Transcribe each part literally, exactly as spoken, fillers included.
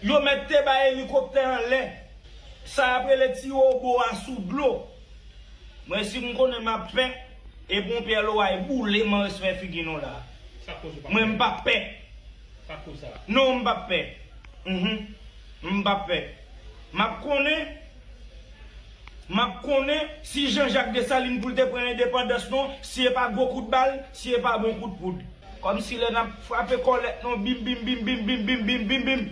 Yo mèt te bay elikoptè anlè. Sa y ap rele ti wobo a sou dlo. Mwen si m konnen m ap pè, e Ponpyè Loray boule m an respè figi nou la. Sa k koz ou pa pè? Mwen m p ap pè. Sa k koz sa? Non, m p ap pè. Mhm. M p ap pè. M ap konnen, m ap konnen si Jean Jacques Dessalines pou l te pran endepandans nou, si e pa gwo kout bal, si e pa bon kout poud. Kòmsi lè n ap frape kòlèt nou, bim, bim, bim, bim, bim, bim, bim, bim, bim.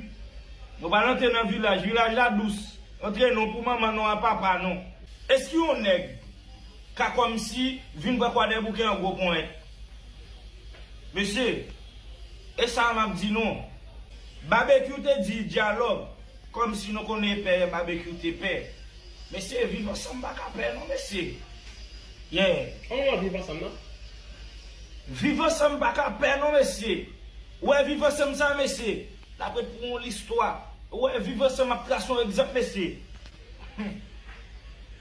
Nou pral antre nan vilaj, vilaj la dous. Antre nou pou manman nou a papa nou. Èske yon nèg ka kòmsi vin pran Kwadèboukè an gwo ponyèt? Mesye, e sa m ap di nou. Babekyou te di dyalòg, kòmsi nou konnen pè Babekyou te pè. Mesye, viv ansanm pa ka pè non, mesye. Yeah. Kòman w ap viv ansanm nan? Viv ansanm pa ka pè non, mesye. Ou wè viv ansanm sa, mesye, l ap ret pou yon listwa. Ou wè viv ansanm ap trase yon egzanp, mesye.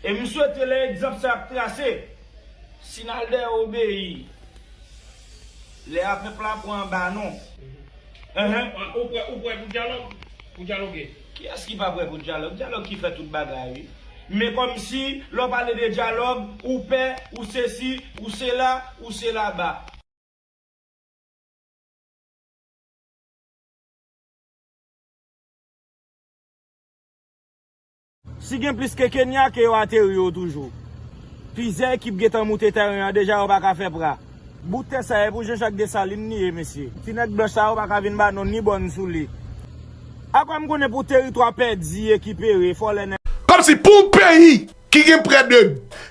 E m swete lè egzanp sa ap trase, si n al dèyè obeyi, lè a pèp la pran anba non. Enhen. Ou prè, ou prè pou dyalòg? Pou dyaloge? Kiyès ki pa prè pou dyalòg? Dyalòg ki fè tout bagay, wi. Men kòmsi lè w pale de dyalòg, ou pè, ou sesi, ou sela, ou selaba. Si gen plis ke Kenya, ke yo ateri yo toujou. Plizyè ekip gentan moute tèren an deja, yo pa ka fè pra. Bout tè sa e pou Jean Jacques Dessalines li ye, mesye. Ti nèg blanch sa yo pa ka vin ba nou ni bòn sou li. Akwè m konnen pou teritwa pèdi, ekipere, fò lè nèg. Kòmsi pou yon peyi ki gen prè de,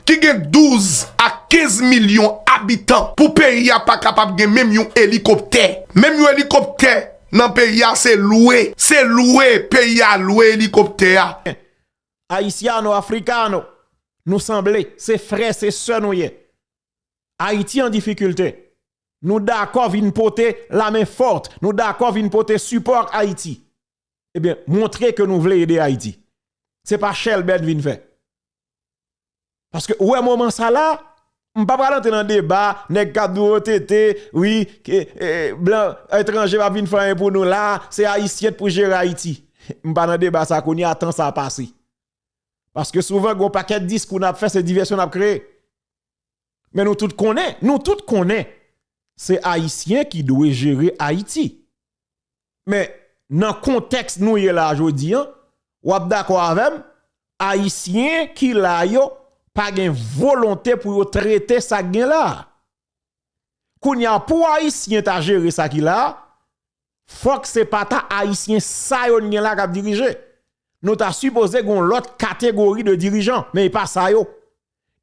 ki gen douz a kenz milyon abitan, pou peyi a pa kapab gen menm yon elikoptè. Menm yon elikoptè nan peyi a se lwe, se lwe, peyi a lwe elikoptè a. Haitiano, africano, nou sanble, se frè, se sè nou ye. Ayiti an difikilte. Nou dakò vin pote lamen fòt, nou dakò vin pote sipò ak Ayiti. Ebyen, montre ke nou vle ede Ayiti. Se pa chèlbè n vin fè. Paske ou wè moman sa la, m pa pral antre nan deba, nèg k ap di w O T T, wi, ke, e, blan etranje p ap vin fè anyen pou nou la, se Ayisyen k pou jere Ayiti. M pa nan deba sa kounye a, tan sa pase. Paske souvan, gen yon pakèt diskou n ap fè, se divèsyon n ap kreye. Men nou tout konnen, nou tout konnen, se Ayisyen ki dwe jere Ayiti. Men nan kontèks nou ye la jodi an, w ap dakò avè m, Ayisyen ki la yo pa gen volonte pou yo trete sa k gen la a. Kounye a, pou Ayisyen ta jere sa ki la a, fòk se pa ta Ayisyen sa yo n gen la k ap dirije. Nou ta sipoze gen yon lòt kategori de dirijan, men e pa sa yo.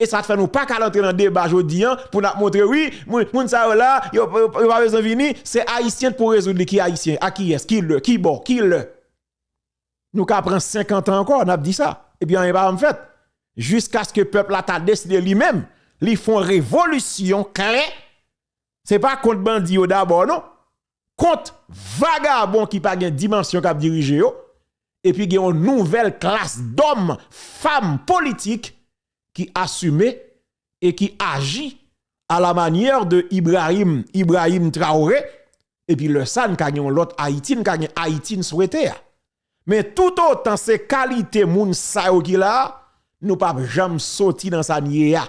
E sa k fè nou pa ka al antre nan deba jodi an pou n ap montre, wi, moun, moun sa yo la, yo, yo, yo pa bezwen vini, se Ayisyen k pou rezoud li, ki Ayisyen, a kiyès, ki lè, ki bò, ki lè. Nou ka pran senkant an ankò, n ap di sa. Epi anyen pa janm fèt. Jiskaske pèp la ta deside li menm, li fè yon revolisyon klè. Se pa kont bandi yo dabò, non. Kont vagabon ki pa gen dimansyon k ap dirije yo. Epi gen yon nouvèl klas dòm, fanm politik ki asime e ki aji à la manière de Ibrahim, Ibrahim Traoré, epi lè sa, n ka gen yon lòt Ayiti, n ka gen Ayiti n swete a. Men toutotan se kalite moun sa yo ki la a, nou p ap janm soti nan sa n ye a.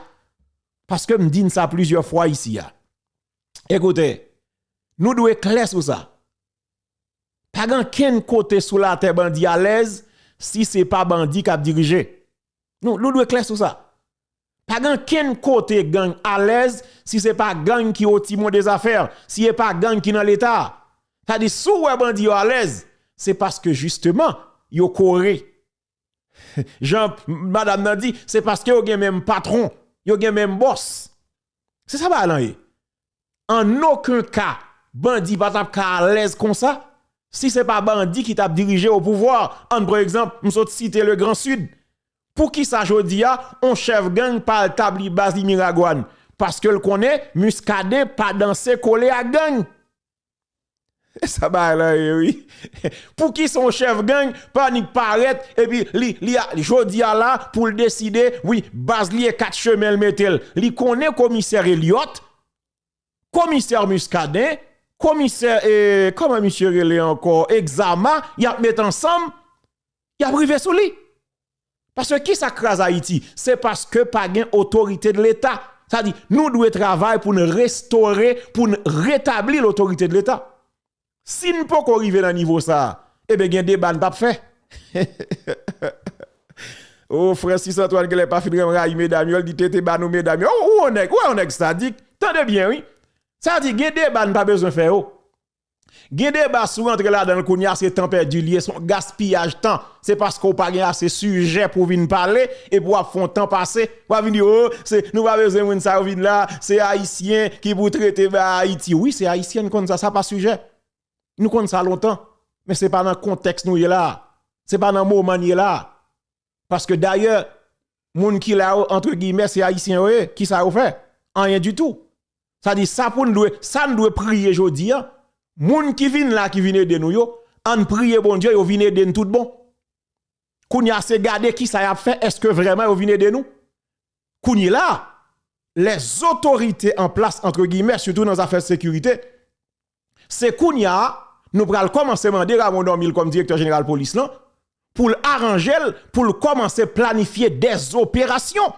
Paske m di n sa plizyè fwa isi a. Ekoute, nou dwe klè sou sa. Pa gen ankenn kote sou latè bandi alèz si se pa bandi k ap dirije. Nou, nou dwe klè sou sa. Pa gen ankenn kote gang alèz si se pa gang ki o timon de zafè, si e pa gang ki nan Leta a. Sa di, si w wè bandi yo alèz, se paske jisteman, yo kore. Jan madanm nan di, se paske yo gen menm patwon, yo gen menm bòs. Se sa bagay lan ye. An okenn ka, bandi pa t ap ka alèz konsa si se pa bandi ki t ap dirije o pouvwa. Ann pran egzanp, m sot site le Grand Sud. Poukisa jodi a, on chèf gang pa al tabli baz li Miragwàn? Paske l konnen Muscadin pa danse kole ak gang. E sa bagay lan ye, wi. Poukisa yon chèf gang pa annik parèt, epi li, li a, jodi a la, pou l deside, wi, baz li e kat chemen l mete l. Li konnen komisè Elliot, komisè Muscadin, komisè, e, kòman misye rele ankò, Exama, y ap met ansanm, y ap rive sou li. Paske kisa k kraze Ayiti? Se paske pa gen otorite de Leta. Sa di, nou dwe travay pou n restore, pou n retabli lotorite de Leta. Si n poko rive nan nivo sa a, ebyen gen deba n p ap fè. O, Francis Antoine genlè pa fin renmen rayi medam yo, li te te ba nou medam yo. Ou, ou yon nèg, ou yon nèg sadik. Tande byen, wi. Sa di, gen deba n pa bezwen fè yo. Gen deba si w rantre ladan l kounye a, se tan pèdi l ye, se yon gaspiyaj tan. Se paske w pa gen ase sijè pou w vin pale, epi w ap fè yon tan pase. W ap vin di, o, se, nou pa bezwen moun sa yo vin la, se Ayisyen ki pou trete ba Ayiti. Wi, se Ayisyen, n konn sa, sa pa sijè. Nou konn sa lontan. Men se pa nan kontèks nou ye la a. Se pa nan moman n ye la a. Paske dayè, moun ki la yo, antre giyimè, se Ayisyen yo ye. Kisa yo fè? Anyen ditou. Sa di, sa pou n dwe, sa n dwe priye jodi a, moun ki vin la, ki vin ede nou yo, ann priye Bondye, yo vin ede n tout bon. Kounye a, se gade kisa y ap fè, èske vrèman yo vin ede nou? Kounye la, les autorités en place, entre guillemets, sitou nan zafè sekirite, se kounye a, nou pral kòmanse mande Rameau Normil kòm direktè jeneral polis lan, pou l aranje l, pou l kòmanse planifye dèzoperasyon.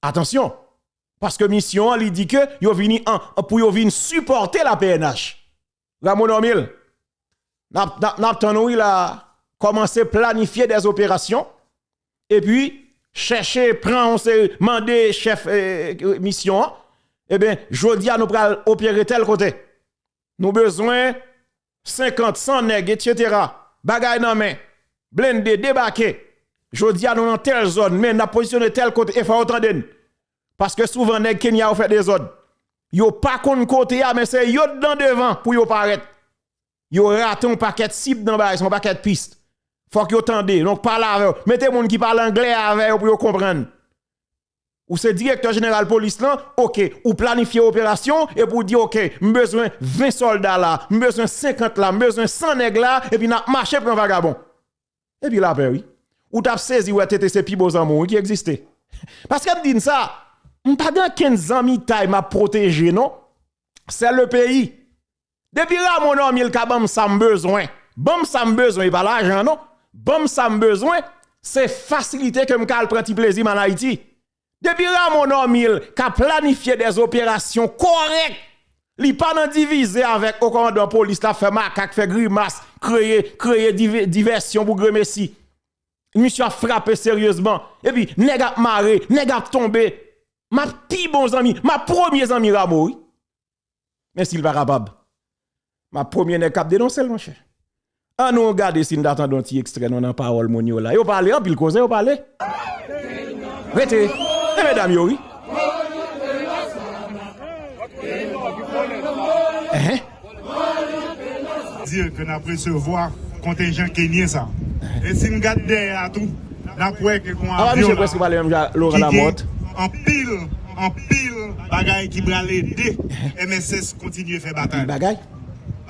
Atansyon, paske misyon an, li di ke yo vini an, pou yo vin sipòte la P N H. Rameau Normil, n ap, n ap, n ap tann ou wi la, kòmanse planifye dèzoperasyon, epi chèche pran yon seri, mande chèf, eh, misyon an, ebyen, jodi a nou pral opere tèl kote. Nou bezwen senkant, san nèg, etsetera. Bagay nan men. Blende, debake. Jodi a nou nan tèl zòn, men n ap pozisyone tèl kote, e fò yo tande n. Paske souvan nèg Kenya yo fè dezòd. Yo pa konn kote a, men se yo t nan devan pou yo parèt. Yo rate yon pakèt sib nan bagay, se yon pakèt pis. Fòk yo tande, donk pale avè yo. Mete moun ki pale anglè avè yo pou yo konprann. Ou se direktè jeneral polis lan, oke, ou planifye operasyon, epi ou di, oke, m bezwen ven sòlda la, m bezwen senkant la, m bezwen san nèg la, epi n ap mache pran vagabon. Epi lapè, wi. Ou t ap sezi wè T T se pi bon zanmi w, wi, ki egziste. Paske m di n sa, m pa gen okenn zanmitay m ap pwoteje, non. C'est le pays. Depi Rameau Normil ka ban m sa m bezwen, ban m sa m bezwen, e pa lajan, non. Ban m sa m bezwen, se fasilite ke m ka al pran ti plezi m an Ayiti. Depi Rameau Normil ka planifye dèzoperasyon kòrèk, li pa nan divize avèk o kòmandman polis la, fè makak, fè grimas, kreye, kreye div-, divèsyon pou gremesi. Misye ap frape seryezman. Epi, nèg ap mare, nèg ap tonbe. M ap pi bon zanmi, m ap premye zanmi Rameau, wi. Men si l pa kapab, m ap premye nèg k ap denonse l, monchè. Ann nou gade si n ta tande yon ti ekstrè non nan pawòl moun yo la. Yo pale, anpil koze yo pale. Rete. E medam yo, wi. Enhen. Dire ke n ap resevwa kontenjan kenyen sa. E si n gad dèyè a tou, n ap wè ke gon avyon la ki gen anpil, anpil bagay ki pral ede M S S kontinye fè batay.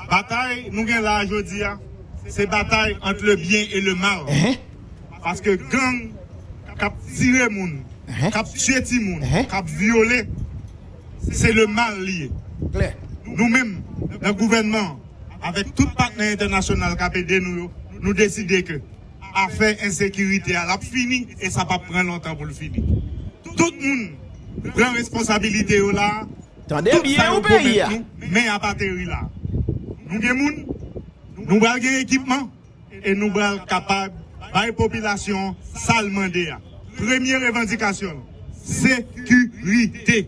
Batay nou gen la a jodi a, se batay ant le byen e le mal. Paske gang k ap tire moun, k ap tye timoun, k ap vyole, se le mal li ye. Nou menm, nan gouvènman an, avèk tout patnè entènasyonal k ap ede nou yo, nou deside ke afè ensekirite a, l ap fini, e sa p ap pran lontan pou l fini. Tout moun pran responsabilite yo la a. Tout sa yo pwomèt nou, men y ap ateri la a. Nou gen moun, nou pral gen ekipman, e nou pral kapab bay popilasyon an sa l mande a. Premye revandikasyon l, sekirite.